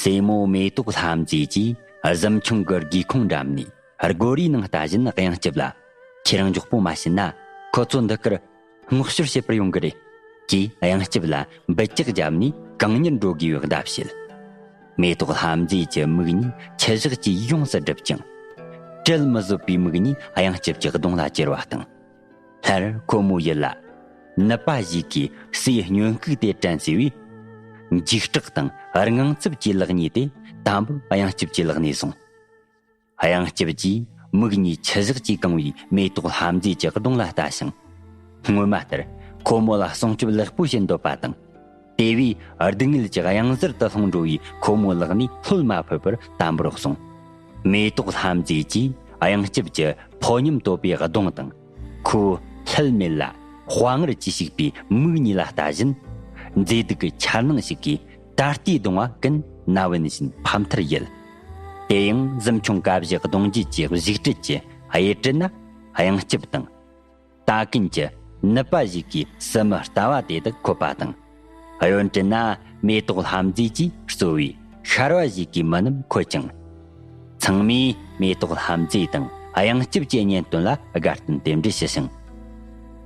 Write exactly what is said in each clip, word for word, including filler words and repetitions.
རྩེ་མོ་མེ་ཏོག་ལྷ་མཛེས་ཀྱིས་གཟིམ་ཆུང་གི་སྒེའུ་ཁུང་འགྲམ་ནས་སྒོ་རའི་ནང་ལྟ་བཞིན་གཡང་སྐྱབས་ལ། ཁྱེད་རང་མགྱོགས་པོ་མ་བྱིན་ན་ཁོ་ཚོ་འདི་གར་སྔོག་བཤེར་བྱེད་པར་ཡོང་གི་རེད། ཅེས་གཡང་སྐྱབས་ལ་འབུད་ཀྱག་བརྒྱབ་ནས་གང་མྱུར་འགྲོ་དགོས་པའི་བརྡ་བྱེད། མེ་ཏོག་ལྷ་མཛེས་ཀྱི་མིག་གཉིས་ཆུ་བཞག་གིས་ཡོངས་སུ་བསྒྲིབས་ཀྱང་། བྲལ་མི་བཟོད་པའི་མིག་གཉིས་གཡང་སྐྱབས་ཀྱི་གདོང་ལ་གྱེར་བ་དང་། སླར་ཁོ་མོའི་ཡིད་ལ། ནུབ་པ་ཞིག་གིས་སའི་སྨྱོན་སྐུགས་དེ་དྲན་སོས་པས། འཇིགས་སྐྲག་དང་དངངས་འཚབ་ཀྱི་ལག་གཉིས་དེ་དམ་པོར་གཡང་སྐྱབས་ཀྱི་ལག་ནས་བཟུང་། གཡང་སྐྱབས་ཀྱིས་མིག་གཉིས་ཆུ་བཞག་གིས་གང་བའི་མེ་ཏོག་ལྷ་མཛེས་ཀྱི་གདོང་ལ་ལྟ་ཞིང་། སྔོན་མ་ལྟར་ཁོ་མོ་ལ་སྲུང་སྐྱོབ་ལེགས་པོ་བྱེད་འདོད་པ་དང་། དེ་བས་སྡུག་བསྔལ་གྱི་གཡང་གཟར་དུ་ལྷུང་འགྲོ་བའི་ཁོ་མོའི་ལག་ནས་ལྷོད་མ་ཕོད་པར་དམ་པོར་བཟུང་། མེ་ཏོག་ལྷ་མཛེས་ཀྱིས་གཡང་སྐྱབས་ཀྱི་ཕོ་ཉམས་དོད་པའི་གདོང་དང་། ཁོའི་ལྷད་མེད་ལ་དཔའ་ངར་གྱིས་ཕྱུག་པའི་མིག་གཉིས་ལ་ལྟ་བཞིན། མཛེས་སྡུག་གི་འཆར་སྣང་ཞིག་གིས་ད་ལྟའི་གདུང་བ་ཀུན་ན་བུན་བཞིན་ཕམ་མཐར་ཡལ། དེ་ཡང་གཟིམ་ཆུང་ཀ་བཞི་གདུང་རྒྱུད་ཀྱི་གཞུག་སྲིད་ཀྱི་གཡུལ་སྤྲུལ་ན་གཡང་སྐྱབས་དང་། ད་ཀུན་གྱི་ནུབ་པ་ཞིག་གིས་སྲིན་མོ་ལྟ་བ་དེ་དག་འཁོད་པ་དང་། གཡོན་གྲལ་ན་མེ་ཏོག་ལྷ་མཛེས་ཀྱིས་གཙོས་པའི་ཤར་བ་ཞིག་གི་མི་རྣམས་འཁོད་ཅིང་། ཚང་མས་མེ་ཏོག་ལྷ་མཛེས་དང་གཡང་སྐྱབས་ཀྱི་གཉེན་སྟོན་ལ་དགའ་སྟོན་རྟེན་འབྲེལ་ཞུ་ཞིང་།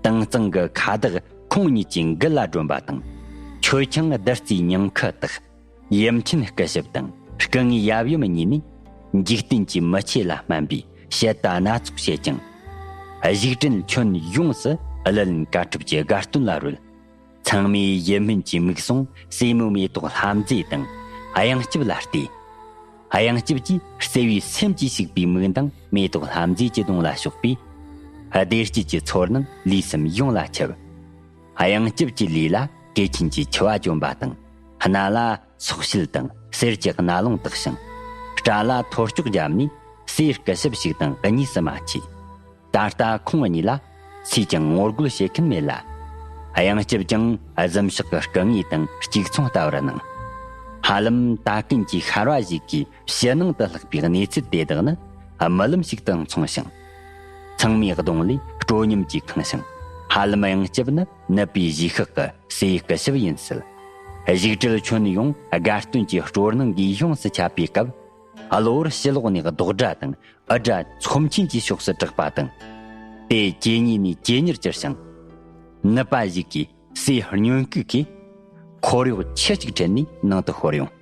དྭངས་གཙང་གི་ཁ་བདག་ཁོང་གཉིས་ཀྱི་མགུལ་ལ་སྒྲོན་པ་དང་། མཆོད་ཆང་བདུད་རྩིའི་ཉིང་ཁུ་དག། ཡུམ་ཆེན་སྐུ་ཞབས་དང་སྐུ་ངོའི་ཡབ་ཡུམ་གཉིས་ནས་འཇིག་རྟེན་གྱི་མི་ཆོས་ལ་སྨན་པའི་བཤད་དང་སྣ་ཚོགས་བཤད་ཅིང་། གཞུག་འབྲེལ་ཁྱོན་ཡོངས་སུ་གླུ་ལེན་དཀའ་ཐུབ་ཀྱི་དགའ་སྟོན་ལ་རོལ། ཚང་མས་ཡིད་སྨོན་གྱི་མིག་ཟུང་སྲས་མོ་མེ་ཏོག་ལྷ་མཛེས་དང་གཡང་སྐྱབས་ལ་གཏད། གཡང་སྐྱབས་ཀྱིས་བརྩེ་བའི་སེམས་ཀྱིས་ཕྱུག་པའི་མིག་མདངས་མེ་ཏོག་ལྷ་མཛེས་ཀྱི་གདོང་ལ་ཕྱོགས་པས། བདེ་སྐྱིད་ཀྱི་ཚོར་སྣང་ལུས་སེམས་ཡོངས་ལ་ཁྱབ། གཡང་སྐྱབས་ཀྱི་ལུས་ལ་སྐེད་ཆེན་གྱི་མཆེ་བ་གྱོན་པ་དང་། སྣ་ལ་སོག་ཤེལ་དང་གསེར་གྱི་རྣ་ལོང་བཏགས་ཤིང་། སྐྲ་ལ་ཐོར་ཅོག་བརྒྱབ་ནས་སྲས་སྐུ་ཞབས་ཤིག་དང་གཉིས་སུ་མ་མཆིས། ད་ལྟ་ཁོང་གཉིས་ལ་སུས་ཀྱང་ངོ་རྒོལ་བྱེད་མཁན་མེད་ལ། གཡང་སྐྱབས་ཀྱང་གཟིམ་ཤག་གི་སྐུ་ངོ་དང་གཅིག་མཚུངས་ལྟ་བུར་སྣང་། ཧ་ལམ་ད་ཀུན་གྱི་ཤར་བ་ཞིག་གིས་ཕྱི་ནང་དུ་ལྷག་པའི་གནས་ཚུལ་དེ་དག་ནི་རྨི་ལམ་ཞིག་ཏུ་མཚུངས་ཤིང་། ཚང་མའི་གདོང་ལས་སྤྲོ་ཉམས་ཀྱིས་ཁེངས་ཤིང་། ཧ་ལམ་གཡང་སྐྱབས་ནི་ནུབ་པའི་གཞིས་ཤག་གི་སྲས་སྐུ་ཞབས་ཡིན་སྲིད། གཞུག་འབྲེལ་ཁྱོན་ཡོངས་དགའ་སྟོན་གྱི་སྤྲོ་སྣང་གིས་ཡོངས་སུ་ཁྱབ་པའི་སྐབས། གློ་བུར་ཕྱི་ལོགས་ནས་རྡོག་སྒྲ་དང་། འུར་སྒྲ་ཚོམས་ཆེན་གྱི་ཕྱོགས་སུ་གྲགས་པ་དང་། དེ་ཇེ་ཉེ་ནས་ཇེ་ཉེར་གྱུར་ཞིང་། ནུབ་པ་ཞིག་གིས་སའི་སྨྱོན་སྐུད་ཀྱིས་འཁོར་གཡོག་ཁྱུ་གཅིག་ཁྲིད་ནས་ནང་དུ་ཤོར་ཡོང་།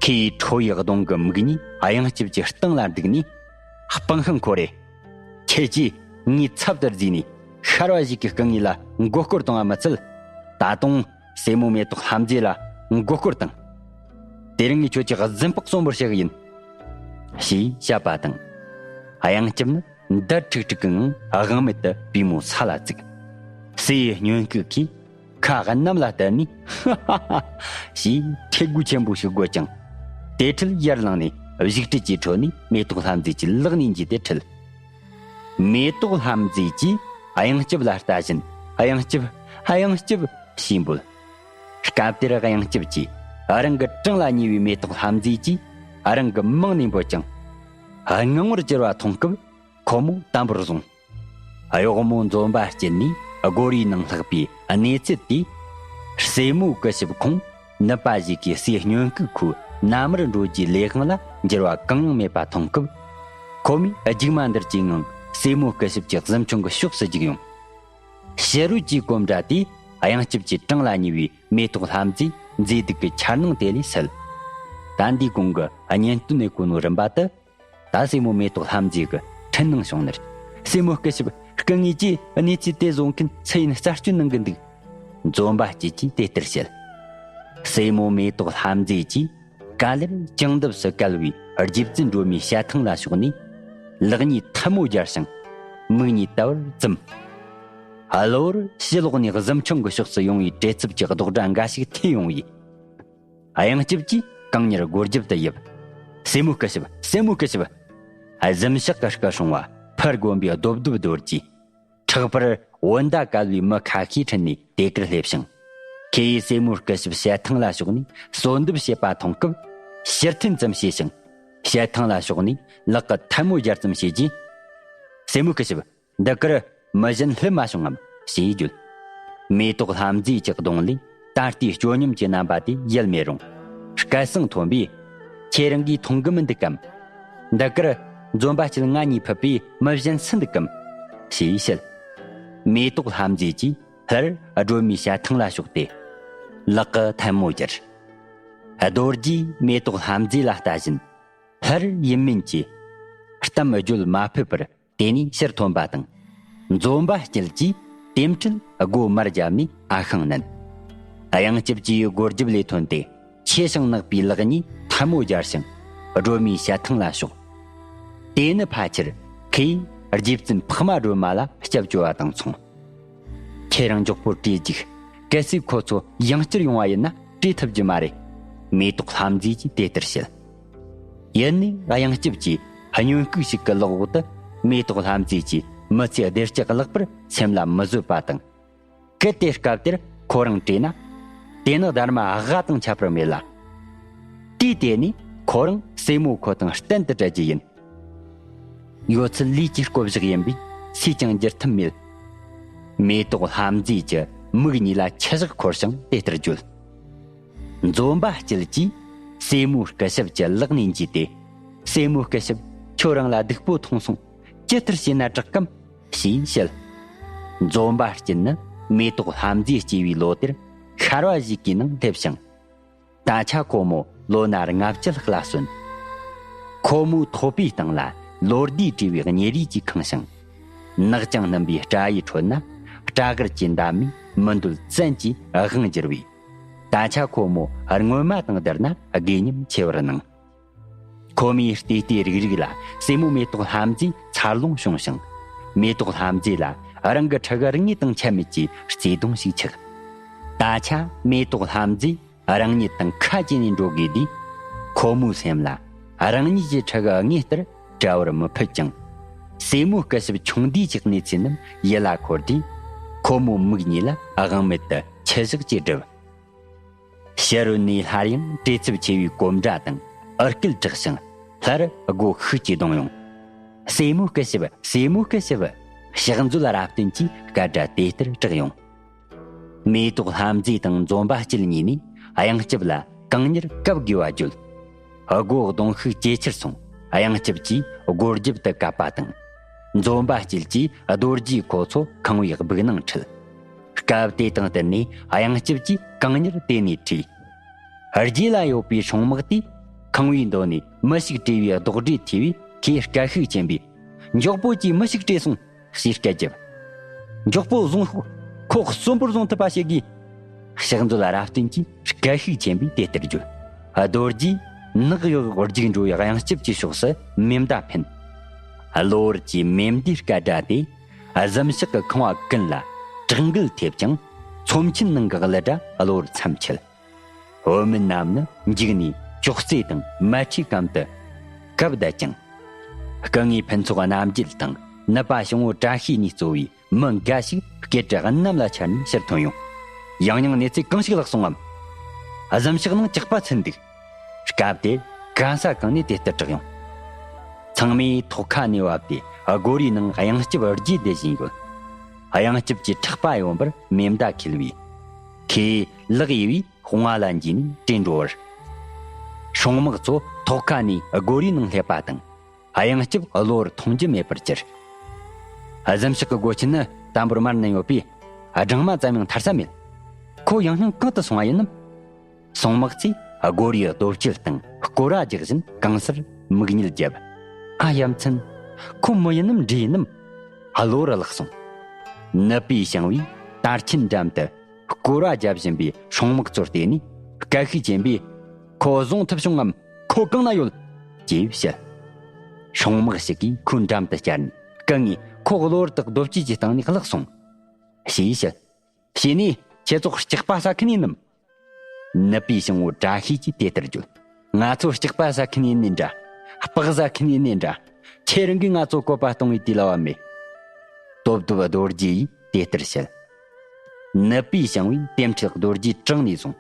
ཁོའི་ཁྲོ་བོའི་གདོང་གི་མིག་གཉིས་གཡང་སྐྱབས་ཀྱི་སྟེང་ལ་བདུག་ནས། སྤང་ཤིང་ཁོ་རེ། ཁྱེད་ཀྱིས་ངའི་ཚབ་ཏུ་བརྫུས་ནས་ཤར་བ་ཞིག་གི་སྐུ་ངོ་ལ་མགོ་སྐོར་བཏང་བ་མི་ཚད། ད་དུང་སྲས་མོ་མེ་ཏོག་ལྷ་མཛེས་ལ་མགོ་སྐོར་བཏང་། དེ་རིང་ངས་ཁྱོད་ཀྱི་གཟན་པགས་གསོན་པོར་བྱེད་ཀྱི་ཡིན། ཞེས་བཤད་པ་དང་། གཡང་སྐྱབས་ནི་འདར་ཁྲིག་ཁྲིག་གི་ངང་དབང་མེད་དུ་པུས་མོ་ས་ལ་བཙུགས། སའི་སྨྱོན་སྐུད་ཀྱིས་ཁ་གནམ་ལ་བསྟན་ནས། ཧ་ཧ་ཧ། ཞེས་ཁྲེལ་དགོད་ཆེན་པོ་ཞིག་དགོད་ཀྱང་། དེ་འཕྲལ་ཡར་ལངས་ནས་བཞུགས་ཁྲི་གི་ཁྲོད་ནས་མེ་ཏོག་ལྷ་མཛེས་ཀྱི་ལག་ནས་འཇུས་ཏེ་ཁྲིད། མེ་ཏོག་ལྷ་མཛེས་ཀྱིས་གཡང་སྐྱབས་ལ་ལྟ་བཞིན། གཡང་སྐྱབས། གཡང་སྐྱབས། ཞེས་འབོད། སྐབས་དེར་གཡང་སྐྱབས་ཀྱིས་རང་གི་བྲང་ལ་ཉེ་བའི་མེ་ཏོག་ལྷ་མཛེས་ཀྱིས་རང་གི་མིང་ནས་འབོད་ཀྱང་། སྔངས་པར་གྱུར་བ་མཐོང་སྐབས་ཁོ་མོ་དམ་པོར་བཟུང་། གཡོག་མོ་འཛོམས་པ་སྐྱིད་ནས་སྒོ་རའི་ནང་ལྷགས་པའི་གནས་ཚུལ་དེས། སྲས་མོ་སྐུ་ཞབས་ཁོང་ནུབ་པ་ཞིག་གིས་སའི་སྨྱོན་སྐུད་ཁོའི་མནའ་མར་འགྲོ་རྒྱུའི་ལས་དབང་ལ་འགྱུར་བ་གང་ཡང་མེད་པ་མཐོང་སྐབས། ཁོ་མོས་སྒྱུ་མ་འདུལ་གྱི་ངང་སྲས་མོ་སྐུ་ཞབས་ཀྱི་གཟིམ་ཆུང་གི་ཕྱོགས་སུ་རྒྱུགས་ཡོང་། ཕྱི་རོལ་གྱི་གོམ་སྒྲ་དེས་གཡང་སྐྱབས་ཀྱི་བྲང་ལ་ཉེ་བའི་མེ་ཏོག་ལྷ་མཛེས་མཛེས་སྡུག་གི་འཆར་སྣང་དེ་ལས་སད། ད་འདིའི་གོང་གི་གཉེན་སྟོན་ནས་གོ་ནོ་རིམ་པ་དེ། ད་སྲས་མོ་མེ་ཏོག་ལྷ་མཛེས་ཀྱི་འཕྲུལ་སྣང་བྱུང་ནས། སྲས་མོ་སྐུ་ཞབས་སྐུ་ངོ་གིས་གནས་ཚུལ་དེ་བཟོ་མཁན་ཚུལ་ཡིན་རྩད་གཅོད་གནང་གི་འདུག་འཛོམས་པ་སྐྱིད་ཀྱིས་དེ་ལྟར་བཤད། སྲས་མོ་མེ་ཏོག་ལྷ་མཛེས་ཀྱིས་ག་ལེར་ཅང་འདབས་སུ་བཀལ་བའི་རྗེ་བཙུན་སྒྲོལ་མའི་ཞལ་ཐང་ལ་ཕྱོགས་ནས། ལག་གཉིས་ཐལ་མོ་སྦྱར་ཞིང་། མིག་གཉིས་དལ་བུར་བཙུམས། གློ་བུར་ཕྱི་ལོགས་ནས་གཟིམ་ཆུང་གི་ཕྱོགས་སུ་ཡོང་བའི་བྲེལ་འཚུབ་ཀྱི་རྡོག་སྒྲ་འགའ་ཞིག་ཐོས་ཡོང་བས། གཡང་སྐྱབས་ཀྱིས་གང་མྱུར་སྒོ་རྒྱབ་ཏུ་ཡིབ། སྲས་མོ་སྐུ་ཞབས། སྲས་མོ་སྐུ་ཞབས། གཟིམ་ཤག་གི་སྐུ་སྲུང་བ་ཕར་དགོན་པའི་རྡོབ་རྡོབ་རྡོར་གྱིས། ཕྲག་པར་བོད་ཟླ་བཀལ་བའི་མི་ཁ་ཤས་ཁྲིད་ནས་དེ་གར་སླེབས་ཤིང་། ཁོས་སྲས་མོ་སྐུ་ཞབས་ཞལ་ཐང་ལ་ཕྱོགས་ནས་གསོལ་འདེབས་བྱེད་པ་མཐོང་སྐབས། ཕྱིར་འཐེན་ཙམ་བྱས་ཤིང་། ཞལ་ཐང་ལ་ཕྱོགས་ནས་ལག་གི་ཐལ་མོ་སྦྱར་ཙམ་བྱས་རྗེས། སྲས་མོ་སྐུ་ཞབས། འདི་གར་མི་གཞན་སླེབས་མ་བྱུང་ངམ་ཞེས་བརྗོད། མེ་ཏོག་ལྷ་མཛེས་ཀྱི་གདོང་ལས་ད་ལྟའི་སྐྱོ་ཉམས་ཀྱི་རྣམ་པ་དེ་ཡལ་མེད་རུང་། སྐད་གསང་མཐོན་པོས། ཁྱེད་རང་གིས་མཐོང་གི་མི་འདུག་གམ། འདི་གར་འཛོམས་པ་སྐྱིད་ང་གཉིས་ཕུད་པས་མི་གཞན་སུ་འདུག་གམ། ཞེས་བཤད། མེ་ཏོག་ལྷ་མཛེས་ཀྱིས་སླར་སྒྲོལ་མའི་ཞལ་ཐང་ལ་ཕྱོགས་ཏེ། ལག་གི་ཐལ་མོ་སྦྱར། རྡོ་རྗེས་མེ་ཏོག་ལྷ་མཛེས་ལ་ལྟ་བཞིན། སླར་ཡིན་མིན་གྱི་གཏམ་བརྗོད་མ་ཕོད་པར། དེ་ནས་ཕྱིར་ཐོན་པ་དང་། འཛོམས་པ་སྐྱིད་ཀྱིས་རྟེན་འབྲེལ་སྒོ་མར་བརྒྱབ་ནས་ཨ་ཤང་མནན། དབྱངས་སྐྱབས་ཀྱིས་སྒོ་རྒྱབ་ལས་ཐོན་ཏེ་ཆེ་ཞིང་ནག་པའི་ལག་གཉིས་ཐལ་མོ་སྦྱར་ཞིང་སྒྲོལ་མའི་ཞལ་ཐང་ལ་ཕྱོགས། དེ་ནི་ཕལ་ཆེར་ཁོས་རྗེ་བཙུན་འཕགས་མ་སྒྲོལ་མ་ལ་སྐྱབས་བཅོལ་བ་དང་མཚུངས། ཁྱེད་རང་མགྱོགས་པོར་བྲོས་རྒྱུགས། གལ་སྲིད་ཁོ་ཚོ་ཡང་བསྐྱར་ཡོང་བ་ཡིན་ན་བྲོས་ཐུབ་རྒྱུ་མ་རེད། མེ་ཏོག་ལྷ་མཛེས་ཀྱིས་དེ་ལྟར་བཤད། ཡུལ་ནས་དབྱངས་སྐྱབས་ཀྱིས་སྨྱོན་ལྐུགས་ཤིག་གི་ལག་འོག་ཏུ་མེ་ཏོག་ལྷ་མཛེས་ཀྱི་མི་ཚེ་བདེ་སྐྱིད་བརླག་པར་སེམས་ལ་མི་བཟོད་པ་དང་། གལ་ཏེ་སྐབས་དེར་ཁོ་རང་བྲོས་ན། དེ་ནི་སྡར་མ་ཨ་ཧ་དང་ཁྱད་པར་མེད་ལ། དུས་དེ་ནས་ཁོ་རང་སྲས་མོ་ཁོ་དང་གཏན་དུ་བྲལ་རྒྱུ་ཡིན། ཡོད་ཚད་ལུས་ཀྱི་བསྐོ་བཞག་ཡིན་པས་སུས་ཀྱང་བསྒྱུར་ཐབས་མེད། མེ་ཏོག་ལྷ་མཛེས་ཀྱི་མིག་གཉིས་ལ་ཆུ་བཞག་འཁོར་ཞིང་དེ་ལྟར་བརྗོད། འཛོམས་པ་སྐྱིད་ཀྱིས་སྲས་མོ་སྐུ་ཞབས་ཀྱི་ལག་ནས་འཇུས་ཏེ། སྲས་མོ་སྐུ་ཞབས། ཁྱོད་རང་ལ་སྡིག་པོ་མཐོང་སོང་། ཇི་ལྟར་བྱས་ན་དྲག་གམ། ཞེས་བཤད། འཛོམས་པ་སྐྱིད་ནི་མེ་ཏོག་ལྷ་མཛེས་སྐྱེས་པའི་ལོ་དེར་ཤར་བ་ཞིག་གི་ནང་སླེབས་ཤིང་། ད་ཆ་ཁོ་མོ་ལོ་ན་ལྔ་བཅུ་ལྷག་ལ་སོན། ཁོ་མོའི་ཐོད་པའི་སྟེང་ལ་ལོ་ཟླའི་བྲིས་པའི་གཉེར་རིས་ཀྱིས་ཁེངས་ཤིང་། ནག་ཅིང་སྣུམ་པའི་སྐྲ་ཡི་ཁྲོད་ན་སྐྲ་གར་གྱི་འདབ་མས་མི་འདོད་བཙན་གྱིས་དབང་བསྒྱུར་བས། ད་ཆ་ཁོ་མོ་སྔོན་མ་དང་བསྡུར་ན་དགེ་ཉམས་ཆེ་བར་སྣང་། ཁོ་མོའི་ལྟོས་ལྟོས་རིག་རིག་ལ་སྲས་མོ་མེ་ཏོག་ལྷ་མཛེས་འཚར་ལོངས་བྱུང་ཞིང་། མེ་ཏོག་ལྷ་མཛེས་ལ་རང་གི་ཕྲུ་གུ་རིགས་ལྔ་དང་ཆ་མེད་ཀྱི་བརྩེ་དུང་ཞིག་ཆགས། ད་ཆ་མེ་ཏོག་ལྷ་མཛེས་རང་ཉིད་དང་ཁ་གྱེས་ནས་འགྲོ་དགོས་དུས། ཁོ་མོའི་སེམས་ལ་རང་ཉིད་ཀྱི་ཕྲུ་གུ་དངོས་ལྟར་བཀྲ་བར་མི་ཕོད་ཅིང་། སྲས་མོ་སྐུ་ཞབས་ཆུང་དུས་ཀྱི་གནས་ཚུལ་རྣམས་ཡིད་ལ་འཁོར་དུས། ཁོ་མོའི་མིག་གཉིས་ལ་དབང་མེད་དུ་ཆུ་བཞག་ཅེས་བསྒྲུབས། ཕྱི་རོལ་ནས་སླར་ཡང་བྲེལ་འཚུབ་ཆེ་བའི་གོམ་སྒྲ་དང་ཨུ་སྐད་གྲགས་ཤིང་། སླར་སྒོ་ཤུགས་ཀྱིས་རྡུང་ཡོང་། སྲས་མོ་སྐུ་ཞབས། སྲས་མོ་སྐུ་ཞབས། ཕྱག་མཛོད་རབ་བརྟན་གྱིས་སྐད་སྒྲ་དེ་ལྟར་གྲགས་ཡོང་། མེ་ཏོག་ལྷ་མཛེས་དང་འཛོམས་པ་སྐྱིད་གཉིས་ནས་དབྱངས་སྐྱབས་ལ་གང་མྱུར་བཀབ་དགོས་པ་བརྗོད། སྒོ་རྡུང་ཤུགས་ཇེ་ཆེར་སོང་། དབྱངས་སྐྱབས་ཀྱིས་སྒོ་རྒྱབ་ཏུ་བཀབ་པ་དང་། འཛོམས་པ་སྐྱིད་ཀྱིས་རྡོ་རྗེས་ཁོ་ཚོ་ཁང་བའི་སྦུག་ནང་ཁྲིད། སྐབས་དེ་དང་བསྟུན་ནས་དབྱངས་སྐྱབས་ཀྱིས་གང་མྱུར་དེ་ནས་ཁྲིད། རྗེས་ལ་ཡོད་པའི་སྲུང་དམག་དེས་ཁང་བའི་མདོ་ནས་མི་ཞིག་བྲོས་པའི་རྡོག་སྒྲས་ཐོས་པས་ཁོས་སྐད་ཤུགས་ཆེན་པོས། མགྱོགས་པོ་གྱིས་མི་ཞིག་བྲོས་སོང་། ཞེས་སྐད་བརྒྱབ། མགྱོགས་པོ་བཟུང་ཤོག། ཁོ་གསོན་པོར་བཟུང་ཐུབ་པ་བྱེད་དགོས། ཕྱག་མཛོད་རབ་བརྟན་གྱིས་སྐད་ཤུགས་ཆེན་པོས་དེ་ལྟར་བརྗོད། རྡོ་རྗེས་ནག་ཡོད་རྒྱུག་འགྲོ་བའི་དབྱངས་སྐྱབས་ཀྱི་ཕྱོགས་སུ་མེ་མདའ་འཕེན། གློ་བུར་གྱི་མེ་མདའི་སྐད་སྒྲ་དེ་གཟིམ་ཤག་གི་ཁང་བ་ཀུན་ལ་དྲག་འགུལ་ཐེབས་ཀྱང་། ཚོམས་ཆེན་ནང་གི་གླུ་སྒྲ་གློ་བུར་མཚམས་ཆད། བུད་མེད་རྣམས་ནི་འཇིགས་ནས་ཅོག་ཙེ་དང་མལ་ཁྲིའི་གམ་དུ་གབ་བསྡད་ཅིང་། སྐུ་ངོའི་ཕུན་ཚོགས་རྣམ་རྒྱལ་དང་ནུབ་པ་ཞིང་བོ་བཀྲ་ཤིས་གཉིས་གཙོས་པའི་མི་འགའ་ཞིག་སྐད་གྲགས་གནམ་ལ་འཕྱར་ནས་ཕྱིར་ཐོན་ཡོང་། ཡང་ཡང་གནས་ཚུལ་གང་ཞིག་ལྷག་སོང་ངམ། གཟིམ་ཤག་ནང་ཇག་པ་ཚུད་འདུག། སྐབས་དེར་གན་ས་གང་ནས་དེ་ལྟར་གྲགས་ཡོང་། ཚང་མས་ཐོག་ཁ་ནས་བབས་ཏེ་སྒོ་རའི་ནང་དབྱངས་སྐྱབས་རྗེས་བསྡད་བཞིན་ཡོད། དབྱངས་སྐྱབས་ཀྱི་ཕྲག་པ་ཡོན་པར་མེ་མདའ་འཁེལ་བས། ཁོས་ལག་གཡས་པས་དཔུང་བ་ལ་འཇུས་ནས་བྲོས་འགྲོ་བར། སྲུང་དམག་ཚོ་ཐོག་ཁ་ནས་སྒོ་རའི་ནང་སླེབས་པ་དང་། དབྱངས་སྐྱབས་གློ་བུར་མཐོང་རྒྱུ་མེད་པར་གྱུར། གཟིམ་ཤག་གི་སྒོ་ཆེན་ནི་དམ་པོར་དམར་ནས་ཡོད་པས། སྦྲང་མ་ཙམ་ཡང་ཐར་ས་མེད། ཁོ་ཡང་སྙིང་གང་དུ་སོང་བ་ཡིན་ནམ། སྲུང་དམག་ཚོས་སྒོ་རའི་རྡོ་བཅལ་སྟེང་སྐོར་བ་རྒྱག་བཞིན་གང་སར་མིག་ཉུལ་བརྒྱབ། ཨ། ཡ་མཚན། ཁོ་མི་ཡིན་ནམ་འདྲེ་ཡིན་ནམ། གློ་བུར་བརླག་སོང་། ནུབ་པའི་ཞིང་བོས་དར་ཆེན་འགྲམ་དུ་སྐོར་བ་རྒྱག་བཞིན་པའི་སྲུང་དམག་ཚོར་བལྟས་ནས་སྐད་ཤུགས་ཆེན་པོས། ཁོ་བཟུང་ཐུབ་བྱུང་ངམ། ཁོ་གང་ན་ཡོད། ཅེས་བཤད། སྲུང་དམག་ཞིག་གིས་ཁོའི་འགྲམ་དུ་བཅར་ནས། སྐུ་ངོ། ཁོ་གློ་བུར་དུ་རྡོ་བཅལ་གྱི་སྟེང་ནས་བརླག་སོང་། ཞེས་བཤད། བྱས་ནས་ཁྱེད་ཚོ་ལྕགས་པ་ཟ་མཁན་ཡིན་ནམ། ནུབ་པའི་ཞིང་བོ་བཀྲ་ཤིས་ཀྱིས་དེ་ལྟར་བརྗོད། ང་ཚོ་ལྕགས་པ་ཟ་མཁན་ཡིན་ནའི་འདྲ། སྤགས་ཟ་མཁན་ཡིན་ནའི་འདྲ། ཁྱེད་རང་གིས་ང་ཚོ་བཀོད་པ་གཏོང་བའི་དུས་ལ་བབ་མེད། རྡོ་བརྡབ་རྡོ་རྗེ་ཡིས་དེ་ལྟར་བཤད། ནུབ་པའི་ཞིང་བོས་ལྟེམ་ཁྲིད་རྡོ་རྗེ་དྲང་ནས་བཟུང་།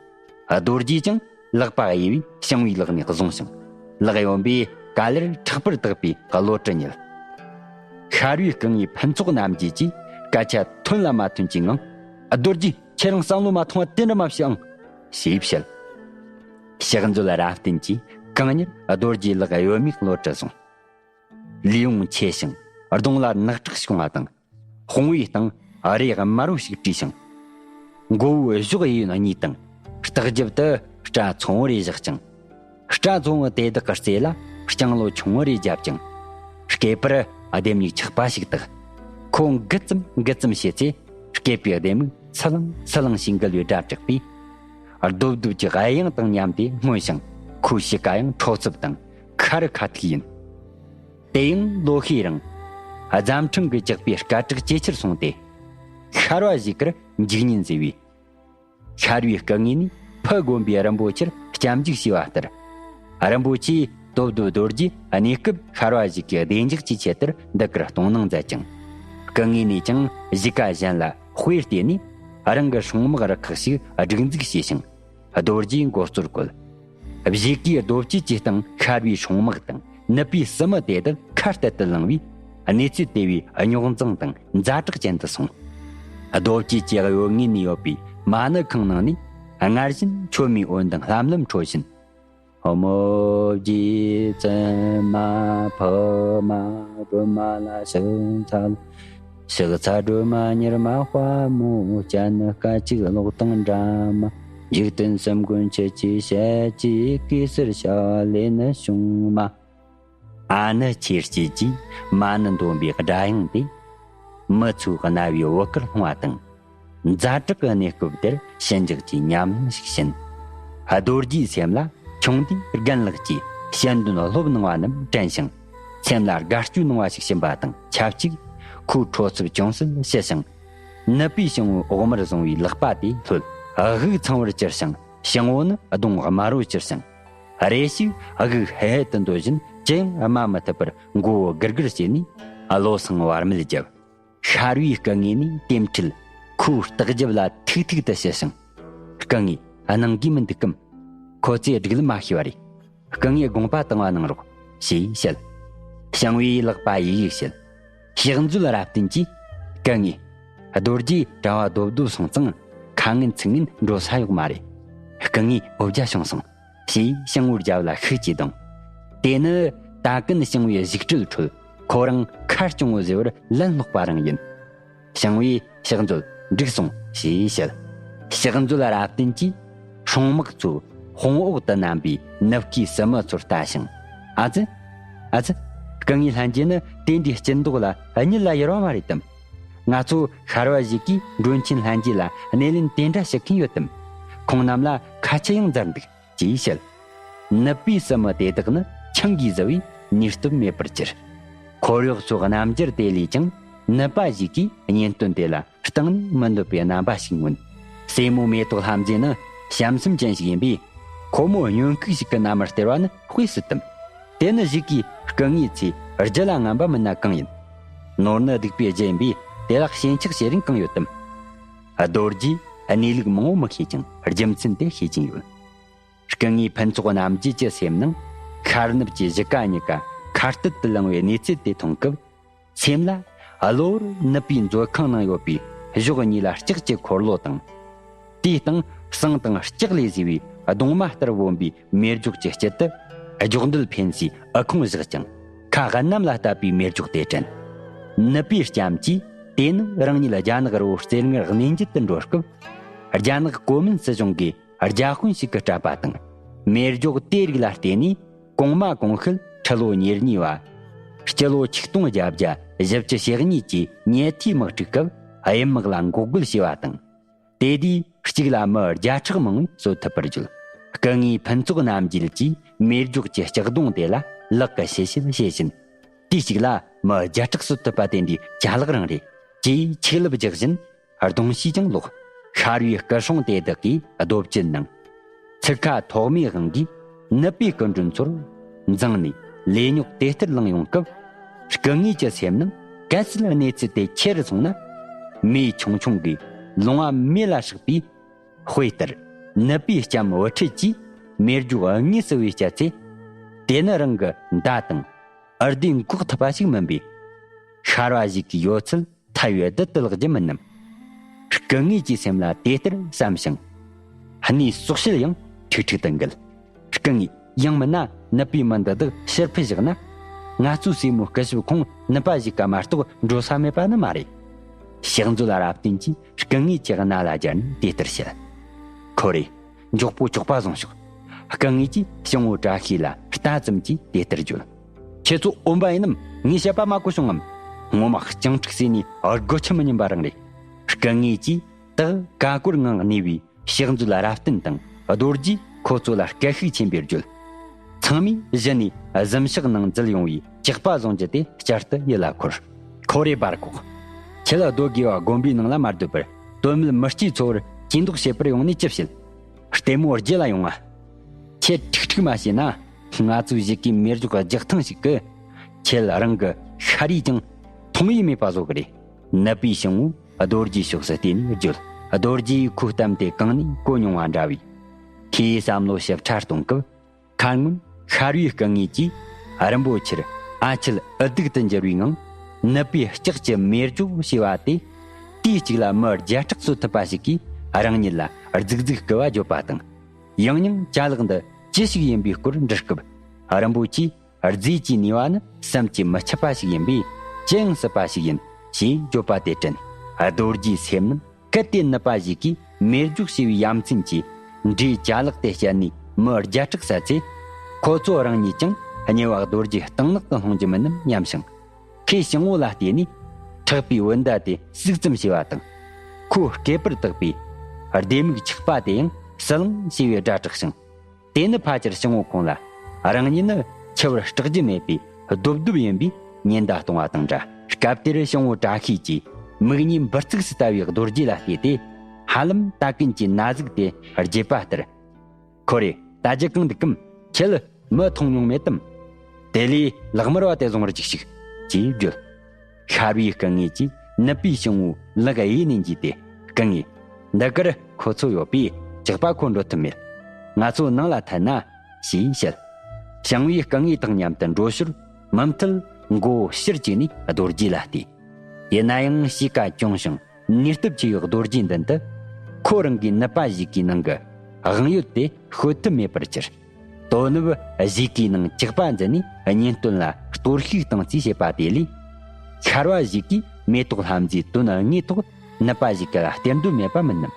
རྡོ་རྗེས་ཀྱང་ལག་པ་གཡས་པས་ཞིང་བོའི་ལག་ནས་བཟུང་ཞིང་། ལག་གཡོན་པས་ག་ལེར་མཁྲེགས་པོར་བཏགས་པའི་གློ་གྲི་ཉིལ། ཤར་བའི་སྐུ་ངོའི་ཕུན་ཚོགས་རྣམ་རྒྱལ་གྱིས་སྐད་ཆ་ཐོན་ལ་མ་ཐོན་གྱི་ངང་། རྡོ་རྗེ། ཁྱེད་རང་བསམ་བློ་མ་ཐོངས་པ་དེ་འདྲ་མ་བྱེད་ཨང་། ཞེས་བཤད། ཕྱག་མཛོད་རབ་བརྟན་གྱིས་ གང་ཉིད་རྡོ་རྗེའི་ལག་གཡོ་མེད་གློད་དུ་བཟུང་། ལུས་ཡོངས་ཆེ་ཞིང་གདོང་ལ་ནག་ཁྲག་བྱུང་བ་དང་། དཔུང་བའི་སྟེང་རས་དམར་བོ་ཞིག་བྲིས་ཤིང་། མགོ་བོའི་གཞོགས་གཡས་གཡོན་གཉིས་དང་ལྟག་རྒྱབ་ཏུ་སྐྲ་ཚོང་བ་རེ་བཞག་ཅིང་། སྐྲ་ཚོང་བ་དེ་དག་གི་རྩེ་ལ་ལྕང་ལོ་ཆུང་བ་རེ་བརྒྱབ་ཅིང་། སྐེད་པར་ལྡེམ་མྱུག་ཆག་པ་ཞིག་བཏགས། ཁོ་འགུལ་ཙམ་འགུལ་ཙམ་བྱེད་ཚེ་སྐེད་པའི་ལྡེམ་མིག་སི་ལང་སི་ལང་ཞིག་འགུལ་བའི་སྒྲ་གྲགས་པས། རྡོབ་རྡོབ་ཀྱི་དབྱངས་དང་མཉམ་དུ་སྔོན་ཞིང་ཁོའི་གཤིས་ཀ་ཡང་ཁྲོ་ཚུབ་དང་ཁ་རུ་ཁ་ཐུག་ཡིན། དེ་ཡང་ལོ་ཤས་རིང་རྫམ་ཕྲེང་གི་ཇག་པའི་སྐད་གྲགས་ཇེ་ཆེར་སོང་སྟེ། ཤར་བ་གཞིས་ཀར་འཇིགས་ཉེན་བཟོས་པས། ཤར་བའི་སྐུ་ངོས་ནས་ཕུ་དགོན་པའི་རིན་པོ་ཆེར་སྐྱབས་འཇུག་བྱས་པ་ལྟར། རིན་པོ་ཆེས་རྡོབ་རྡོབ་རྡོ་རྗེ་གནས་སྐབས་ཤར་བ་གཞིས་ཀའི་བདེ་འཇགས་ཀྱི་ཆེད་དུ་འདི་གར་གཏོང་གནང་མཛད་ཅིང་། སྐུ་ངོས་ནས་ཀྱང་གཞིས་ཀ་གཞན་ལ་དཔེ་བལྟས་ནས་རང་གི་སྲུང་དམག་རུ་ཁག་ཞིག་སྒྲིག་འཛུགས་བྱས་ཤིང་། རྡོ་རྗེའི་མགོ་གཙོར་བཀོད། གཞིས་ཀའི་རྡོ་སྐྱེས་ཀྱི་སྟེང་ཤར་བའི་སྲུང་དམག་དང་ནུབ་པའི་སྲུ་མི་དེ་དག་ཁ་གཏད་དུ་བླངས་པས། གནས་ཚུལ་དེ་བས་རྙོག་འཛིང་དང་ཛ་དྲག་ཅན་དུ་སོང་། རྡོ་སྐྱེས་ཀྱི་གཡོ་ངོས་ནས་ཡོད་པའི་མ་ཎི་ཁང་ནང་ནས་སྔར་བཞིན་མཆོད་མེའི་འོད་མདངས་ལྷམ་ལྷམ་འཕྲོ་བཞིན། ཧོ་མོ་རྗེ་བཙུན་མ་ཕུ་མ་སྒྲོལ་མ་ལ་ཕྱག་འཚལ། ཕྱག་འཚལ་སྒྲོལ་མ་མྱུར་མ་དཔའ་མོ་སྤྱན། སྐད་ཅིག་གློག་དང་འདྲ་མ་འཇིག་རྟེན་གསུམ་མགོན་ཁྱེད་ཀྱི་ཞལ་གྱི་གེ་སར་ཞལ་ལས་ནི་བྱུང་མ། ཨ་ནི་ཆོས་སྐྱིད་ཀྱིས་མ་ཎི་འདོན་པའི་སྒྲ་དབྱངས་དེ། མི་ཚོའི་རྣ་བའི་བུ་གར་ལྷུང་བ་དང་། ཛ་དྲག་གི་གནས་སྐབས་དེར་ཞི་འཇགས་ཀྱི་ཉམས་སྣང་ཞིག་བྱིན། རྡོ་རྗེའི་སེམས་ལ་ཆུང་དུས་རྒན་ལགས་ཀྱིས་བཤད་དོན་སློབ་གནང་བ་རྣམས་དྲན་ཞིང་། སེམས་ལ་དགའ་སྐྱོ་གནང་བ་ཞིག་བྱིན་པ་དང་ཆབས་ཅིག་ཁོའི་ཁྲོ་ཚུབ་ཅུང་ཟད་ཞི་ཞིང་། ནུབ་པའི་སྤྱང་བོའི་འོག་མར་བཟུང་བའི་ལག་པ་དེ་ལྷོད། དབུགས་ཚང་བར་གྱུར་ཞིང་། སྤྱང་བོ་ནི་གདོང་དམར་བོར་གྱུར་ཞིང་། རེ་ཞིག་དབུགས་ཧལ་ཧལ་དུ་འདོད་བཞིན་ཅི་ཡང་སྨྲ་མི་ཐུབ་པར་མགོ་བོ་སྒུར་སྒུར་བྱས་ནས་བློ་སེང་བར་མེད་བརྒྱབ། ཤར་བའི་སྐུ་ངོས་ནས་དེ་འཕྲལ་ཁོའི་ལྟག་རྒྱབ་ལ་ཐུག་ཐུག་ཏུ་བྱས་ཤིང་། སྐུ་ངོས་གནང་གི་མི་འདུག་གམ། ཁོ་ཚོས་སྒྲིག་ལམ་མ་ཤེས་པ་རེད། སྐུ་ངོས་དགོངས་པ་དང་བ་གནང་རོགས་ཞེས་བཤད། ཞང་བོས་ལག་པ་ཡིག་ཡིག་བྱས། ཕྱག་མཛོད་རབ་བརྟན་གྱིས། སྐུ་ངོས། རྡོ་རྗེའི་གྲྭ་བ་རྡོབ་རྡོབ་སོང་ཙང་ཁ་ངན་ཚིག་ངན་འགྲོ་ས་ཡོད་མ་རེད། སྐུ་ངོས་འོ་བརྒྱལ་བྱུང་སོང་། ཞེས་ཞང་བོའི་རྒྱབ་ལ་ཤུགས་ཀྱིས་བརྡུངས། དེ་ནི་ད་གིན་ཞང་བོའི་གཞུག་སྤྲུལ་ཁྲོད་ཁོ་རང་ཁ་སྐྱོང་བོ་ཟེར་བར་ལན་སློག་པ་རང་ཡིན། ཞང་བོས་ཕྱག་མཛོད་འགྲིག་སོང་ཞེས་བཤད། ཕྱག་མཛོད་རབ་བརྟན་གྱིས་སྲུང་དམག་ཚོའི་དཔུང་འོག་ཏུ་བསྣམས་པའི་ནུབ་ཁའི་སྲུ་མི་ཚོར་ལྟ་ཞིང་། ཨ་ཙི། ཨ་ཙི། སྐུ་ངོའི་ལྷན་རྒྱས་ནི་དེ་འདྲའི་སྐྱིད་མདོག་ལ་གཉིད་ལ་ཡུར་བ་མ་རེད་དམ། ང་ཚོ་ཤར་བ་གཞིས་ཀའི་མགྲོན་ཆེན་ལྷན་རྒྱས་ལ་སྣེ་ལེན་དེ་འདྲ་ཞུ་མཁན་ཡོད་དམ། ཁོང་རྣམས་ལ་ཁ་ཆད་ཡང་མཛད་འདུག་ཅེས་བཤད། ནུབ་པའི་སྲུ་མི་དེ་དག་ནི་ཆང་གིས་བཟི་བས་ནུས་སྟོབས་མེད་པར་གྱུར། འཁོར་གཡོག་ཚོའི་རྣམ་འགྱུར་དེ་ལས་ཀྱང་ནུབ་པ་གཞིས་ཀའི་གཉེན་སྟོན་དེ་ལ་གཏིང་ནས་མི་འདོད་པའི་རྣམ་པ་ཞིག་མངོན། སྲས་མོ་མེ་ཏོག་ལྷ་མཛེས་ནི་བྱམས་སེམས་ཅན་ཞིག་ཡིན་པས། ཁོ་མོ་སྨྱོན་ཁུག་ཞིག་གི་མནའ་མར་སྟེར་བ་ནི་དཔེ་སྲིད་དམ། དེ་ནི་གཞིས་ཀའི་སྐུ་ངོའི་ཚེ་རྒྱུད་ལ་ངན་པ་མིན་ན་གང་ཡིན། ནོར་ནི་སྡིག་པའི་རྒྱུ་ཡིན་པས་དེ་ལ་ཞེན་ཆགས་བྱེད་རིན་གང་ཡོད་དམ། རྡོ་རྗེས་གནས་ལུགས་མང་བོ་མི་ཤེས་ཀྱང་རྒྱུ་མཚན་དེ་ཤེས་ཀྱིན་ཡོད། སྐུ་ངོའི་ཕུན་ཚོགས་རྣམ་རྒྱལ་གྱི་སེམས་ནང་ཤར་ནུབ་ཀྱི་གཞིས་ཀ་གཉིས་ཀ་ཁ་གཏད་དུ་ལངས་པའི་གནས་ཚུལ་དེ་མཐོང་སྐབས། སེམས་ལ་གློ་བུར་ནུབ་པའི་མཛོད་ཁང་ནང་ཡོད་པའི་གཞོགས་གཉིས་ལ་ལྕགས་ཀྱི་འཁོར་ལོ་དང་། དེའི་སྟེང་ཟངས་དང་ལྕགས་ལས་བཟོས་པའི་གདུང་མ་ལྟར་བོན་པའི་མེ་སྒྱོགས་ཀྱི་དཀྱིལ་དུ་སྒྱོགས་མདོག་འཕེན་སའི་འུ་ཁུང་བཞག་ཅིང་། ཁ་གནམ་ལ་བཏབ་པའི་མེ་སྒྱོགས་དེ་དྲན། ནུབ་པའི་ལྕམ་གྱིས་དེ་ནི་རང་ཉིད་རྒྱ་ནག་རི་བོ་རྩེ་ལྔར་གནས་མཇལ་དུ་འགྲོ་སྐབས། རྒྱ་ནག་གོ་མིན་སྲིད་གཞུང་གིས་རྒྱ་དཔོན་ཞིག་གིས་སྤྲད་པ་དང་། མེ་སྒྱོགས་དེའི་རིགས་ལ་བརྟེན་ནས་གོང་མ་གོང་ཤུལ་ཁྲི་ལོ་ཉེར་གཉིས་པ། སྤྱི་ལོ་ཆིག་སྟོང་བརྒྱད་བརྒྱ་བཞི་བཅུ་ཞེ་གཉིས་ཀྱི་ཉེ་ཐིའི་དམག་འཁྲུག་སྐབས་གཡུལ་དམག་ལ་འགོག་རྒོལ་བྱས་པ་དང་། དེ་དུས་གཅིག་ལ་མི་བརྒྱ་ཕྲག་མང་བོས་གསོད་ཐུབ་པར་བརྗོད། སྐུ་ངོའི་ཕུན་ཚོགས་རྣམ་རྒྱལ་གྱིས་མེ་སྒྱོགས་ཀྱི་ལྕགས་སྡོང་དེ་ལ་ལག་གིས་ཞིབ་ཞིབ་བྱེད་བཞིན། དུས་གཅིག་ལ་མི་བརྒྱ་ཕྲག་གསོད་ཐུབ་པ་དེ་འདྲའི་ཅ་ལག་རང་རེད། ཅེས་ཆིག་ལབ་རྒྱག་བཞིན་གདོང་ཤེས་ཀྱང་ལོག། ཤར་བའི་སྐུ་སྲུང་དེ་དག་གིས་རྡོ་བཅུད་ནང་། ཚིག་ཁ་ཐོག་མའི་དབང་གིས་ནུབ་པའི་སྐུ་མགྲོན་ཚོར་འཛིང་ནས་ལས་རྙོག་དེ་ལྟར་ལངས་ཡོང་སྐབས། སྐུ་ངོའི་སེམས་ནང་གལ་སྲིད་གནས་ཚུལ་དེ་ཆེ་རུ་སོང་ན། མེ་ཆུང་ཆུང་གིས་ལུང་བ་མེ་ལ་སྲེག་པའི་དཔེ་ལྟར། ནུབ་པའི་ལྕམ་བུ་ཁྲིད་ཀྱིས་མེ་སྒྱོགས་དངོས་སུ་བེད་སྤྱད་ཚེ། དེ་ནི་རང་གི་མདའ་དང་འུར་སྡེ་འགོག་ཐུབ་པ་ཞིག་མིན་པས། ཤར་བ་ཞིག་གི་ཡོད་ཚད་ཐལ་བའི་རྡུལ་དུ་བརླག་རྒྱུ་མིན་ནམ། སྐུ་ངོའི་སེམས་ལ་དེ་ལྟར་བསམ་ཞིང་། སྣའི་སྲོག་ཤད་ཡང་ཁྲིག་ཁྲིག་ཏུ་འགུལ། སྐུ་ངོས་ ཡང་མིན་ན་ནུབ་པའི་མི་འདི་དག་ཕྱིར་ཕུད་བཞག་ན། ང་ཚོའི་སྲས་མོའི་སྐུ་ཞབས་ཁོང་ནུབ་པ་ཞིག་ག་མ་གཏོགས་འགྲོ་ས་མེད་པ་ནི་མ་རེད། ཕྱག་མཛོད་རབ་བརྟན་གྱིས་སྐུ་ངོ་གི་རྣ་ལ་སྦྱར་ནས་དེ་ལྟར་བཤད། ཁོ་རེ། མགྱོགས་པོ་ཆོག་པ་བཟུང་ཤོག། སྐུ་ངོ་གིས་ཞང་བོ་བཀྲ་ཤིས་ལ་ལྟ་ཙམ་གྱིས་དེ་ལྟར་བརྗོད། ཁྱེད་ཚོ་འོན་པ་ཡིན་ནམ། ངས་བཤད་པ་མ་གོ་བྱུང་ངམ། ངོ་མ་སྤྱང་ཕྲུག་ཟེར་ནས་སྒོ་ཁྱི་མི་ཉན་པ་རང་རེད། སྐུ་ངོ་གིས་དག་ཀ་ཀོར་ངང་གནས་པའི་ཕྱག་མཛོད་རབ་བརྟན་དང་རྡོ་རྗེས་ཁོ་ཚོ་ལ་སྐད་ཤུགས་ཆེན་པོས་བརྗོད། ཚང་མས་གཞི་ནས་གཟིམ་ཤག་ནང་འཛུལ་ཡོང་བའི་ཇག་པ་བཟུང་རྒྱུ་དེ་བསྐྱར་དུ་ཡིད་ལ་འཁོར། ཁོ་རེ་སྦར་ཁོག། ཁྱེད་ལ་སྡོད་དགོས་པ་དགོན་པའི་ནང་ལ་མ་སྡོད་པར། དོན་མེད་མི་སྐྱའི་འཚོ་བར་གྱེན་ལོག་བྱེད་པར་ཡོང་ནས་ཅི་བྱེད། ལྟད་མོ་བརྗེད་ལ་ཡོང་ང་། ཁྱེད་ཁྲིག་ཁྲིག་མ་བྱས་ན། ང་ཚོའི་གཞིས་ཀའི་མེ་སྒྱོགས་རྒྱག་ཐེངས་ཤིག་གིས། ཁྱེད་རང་གི་ཤ་རུས་ཀྱང་མཐོང་ཡས་མེད་པ་བཟོ་གི་རེད། ནུབ་པའི་ཞང་བོས་རྡོ་རྗེའི་ཕྱོགས་སུ་བལྟས་ནས་བརྗོད། རྡོ་རྗེ་ཡིས་ཁོའི་གཏམ་དེ་གང་ནས་གོ་མྱོང་བ་འདྲ་བས། ཁོས་བསམ་བློ་ཞིབ་ཕྲ་གཏོང་སྐབས། ཁ་སྔོན་ཤར་བའི་སྐུ་ངོ་གིས་རིན་པོ་ཆེར་ཨ་ཁྱེད་འུ་སྡུག་ཏུ་འགྱུར་བའི་ངང་། ནུབ་པའི་ལྕགས་ཀྱི་མེ་སྒྱོགས་ཞེས་པ་དེ། དུས་གཅིག་ལ་མི་བརྒྱ་ཕྲག་གསོད་ཐུབ་པ་ཞིག་གིས་རང་ཉིད་ལ་རྫིག་རྫིག་སྐུལ་བ་བརྗོད་པ་དང་། ཡང་སྙིང་ཅ་ལག་འདི་ཅི་ཞིག་ཡིན་པའི་སྐོར་འདྲི་སྐབས། རིན་པོ་ཆེས་རྫས་ཀྱི་ནུས་པ་ནི་བསམ་གྱིས་མི་ཁྱབ་པ་ཞིག་ཡིན་པས། ཅི་ཡང་སྲིད་པ་ཞིག་ཡིན་ཞེས་བརྗོད་པ་དེ་དྲན། རྡོ་རྗེའི་སེམས་ནང་གལ་ཏེ་ནུབ་པ་ཞིག་གིས་མེ་སྒྱོགས་ཞེས་པའི་ཡ་མཚན་གྱི་འབྲས་ཅ་ལག་དེ་སྤྱད་ནས་མི་བརྒྱ་ཕྲག་བསད་ཚེ། ཁོ་ཚོ་རང་ཉིད་ཀྱང་དམྱལ་བ་རྡོ་རྗེའི་གཏིང་ནག་ཏུ་ལྷུང་རྒྱུ་མིན་ནམ་སྙམ་ཞིང་། ཁོས་ཞང་བོ་ལ་བལྟས་ནས་ཕྲག་པའི་བུན་ཟླ་དེ་གཟུགས་ཙམ་བྱས་པ་དང་། ཁོའི་སྐེད་པར་བཏགས་པའི་ལྡེ་མིག་ཆག་པ་དེ་ཡང་ཟི་ལིང་ཞེས་པའི་སྒྲ་གྲགས་ཤིང་། དེ་ནི་ཕལ་ཆེར་ཞང་བོ་ཁོང་ལ་རང་ཉིད་ནི་འཆི་བར་སྐྲག་རྒྱུ་མེད་པའི་རྡོབ་རྡོབ་ཡིན་པའི་ཉེན་བརྡ་གཏོང་བ་དང་འདྲ། སྐབས་དེར་ཞང་བོ་བཀྲ་ཤིས་ཀྱིས་མིག་གཉིས་འབུར་ཚུགས་སུ་ལྟ་བའི་རྡོ་རྗེ་ལ་བལྟས་ཏེ། ཧ་ལམ་ད་གིན་གྱི་ན་ཟུག་དེ་རྒྱས་པ་ལྟར། ཁོ་རེ་ད་རྒྱུ་གང་འདུག་གམ། ཁྱེད་མི་མཐོང་མྱོང་མེད་དམ། དེ་ལས་ལག་དམར་བ་དེ་བཟུང་བར་གྱིས་ཤིག་ཅེས་བརྗོད། ཤར་བའི་སྐུ་ངོ་གིས་ནུབ་པའི་ཞང་བོའི་ལག་གཡས་ནས་འཇུས་ཏེ། སྐུ་ངོ། འདི་གར་ཁོ་ཚོ་ཡོད་པས་ཇག་པ་ཁོ་འགྲོ་ཐུབ་མེད། ང་ཚོ་ནང་ལ་ཐད་ན། ཞེས་བཤད། ཞང་བོས་སྐུ་ངོ་དང་མཉམ་དུ་འགྲོ་ཞོར་མུ་མཐུད་མགོ་བོ་ཕྱིར་བཅུག་ནས་རྡོ་རྗེ་ལ་བལྟས། ཡིན་ན་ཡང་གཤིས་ཀ་གྱོང་ཞིང་ནུས་སྟོབས་ཆེ་བའི་རྡོ་རྗེ་མདུན་དུ། ཁོ་རང་གིས་ནུབ་པ་ཞིག་གི་ནང་གི་དབང་ཡོད་དེ་ཤོད་ཐུབ་མེད་པར་གྱུར། དོ་ནུབ་གཞིས་ཀའི་ནང་ཇག་པ་འཛིན་ནས་གཉེན་སྟོན་ལ་གཏོར་བཤིག་བཏང་རྩིས་བྱེད་པ་དེ་ལས། ཤར་བ་ཞིག་གིས་མེ་ཏོག་ལྷ་མཛེས་དོན་དངོས་ཐོག་ནུབ་པ་ཞིག་ག་ལ་སྟེར་འདོད་མེད་པ་མིན་ནམ།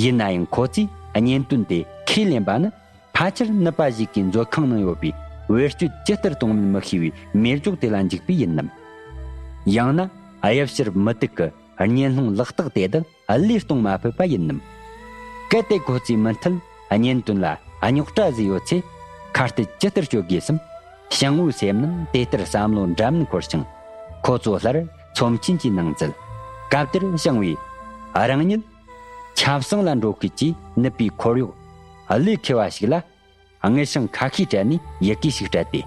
ཡིན་ན་ཡང་ཁོ་ཚོས་གཉེན་སྟོན་དེ་ཁས་ལེན་པ་ནི། ཕལ་ཆེར་ནུབ་པ་ཞིག་གི་མཛོད་ཁང་ནང་ཡོད་པའི་བེད་སྤྱོད་ཇི་ལྟར་གཏོང་མིན་མི་ཤེས་པའི་མེ་སྒྱོགས་དེ་ལ་འཇིགས་པས་ཡིན་ནམ། ཡང་ན་གཡུལ་ཕྱིར་མུ་ཏིག་གི་གཉེན་སློང་ལག་རྟགས་དེ་དག་བློས་གཏོང་མ་ཕོད་པ་ཡིན་ནམ། གལ་ཏེ་ཁོ་ཚོས་མུ་མཐུད་གཉེན་སྟོན་ལ་རྙོག་དྲ་བཟོས་ཡོད་ཚེ། ཁ་གཏད་ཇི་ལྟར་གཅོད་དགོས་སམ། ཞང་བོའི་སེམས་ནང་དེ་ལྟར་བསམ་བློ་འདྲ་མིན་འཁོར་ཞིང་། ཁོ་ཚོ་སླར་ཚོམས་ཆེན་གྱི་ནང་འཛུལ། སྐབས་དེར་ཞང་བོས་རང་ཉིད་ཆབ་གསང་ལ་འགྲོ་ཁུལ་གྱིས་ནུབ་པའི་འཁོར་གཡོག་བློས་འཁེལ་བ་ཞིག་ལ། དངུལ་ཞང་ཁ་ཤས་སྤྲད་ནས་ཡི་གེ་ཞིག་སྤྲད་དེ།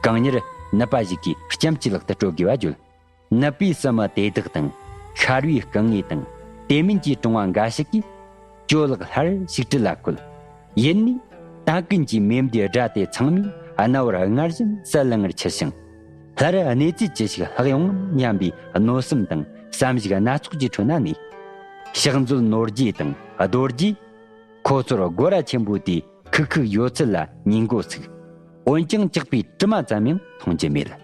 གང་མྱུར་ནུབ་པ་ཞིག་གི་ལྕམ་གྱི་ལག་ཏུ་སྤྲོད་དགོས་པ་བརྗོད། ནུབ་པའི་སྲིན་མོ་དེ་དག་དང་། ཤར་བའི་སྐུ་ངོ་དང་། དེ་མིན་གྱི་གྲོང་བ་འགའ་ཞིག་གིས། ཇོ་ལགས་སླར་ཞིག་དྲིལ་ལ་བཀོད། ཡིན་ནས། ད་གིན་གྱི་མེ་མདའི་སྒྲ་དེ་ཚང་མས་རྣ་བར་སྔར་བཞིན་གསལ་ལེ་ངེར་འཁྱིལ་ཞིང་། སླར་གནས་ཚུལ་ཅི་ཞིག་ལྷག་ཡོང་ངམ་སྙམ་པའི་གནོད་སེམས་དང་བསམ་གཞིག་སྣ་ཚོགས་ཀྱི་ཁྲོད་ན་གནས། ཕྱག་མཛོད་ནོར་རྒྱས་དང་རྡོ་རྗེས། ཁོ་ཚོར་སྒོ་ར་ཆེན་པོ་དེའི་ཁུག་ཁུག་ཡོད་ཚད་ལ་ཉན་འགོ་ཚུགས། འོན་ཀྱང་ཇག་པའི་དྲི་མ་ཙམ་ཡང་མཐོང་རྒྱུ་མེད།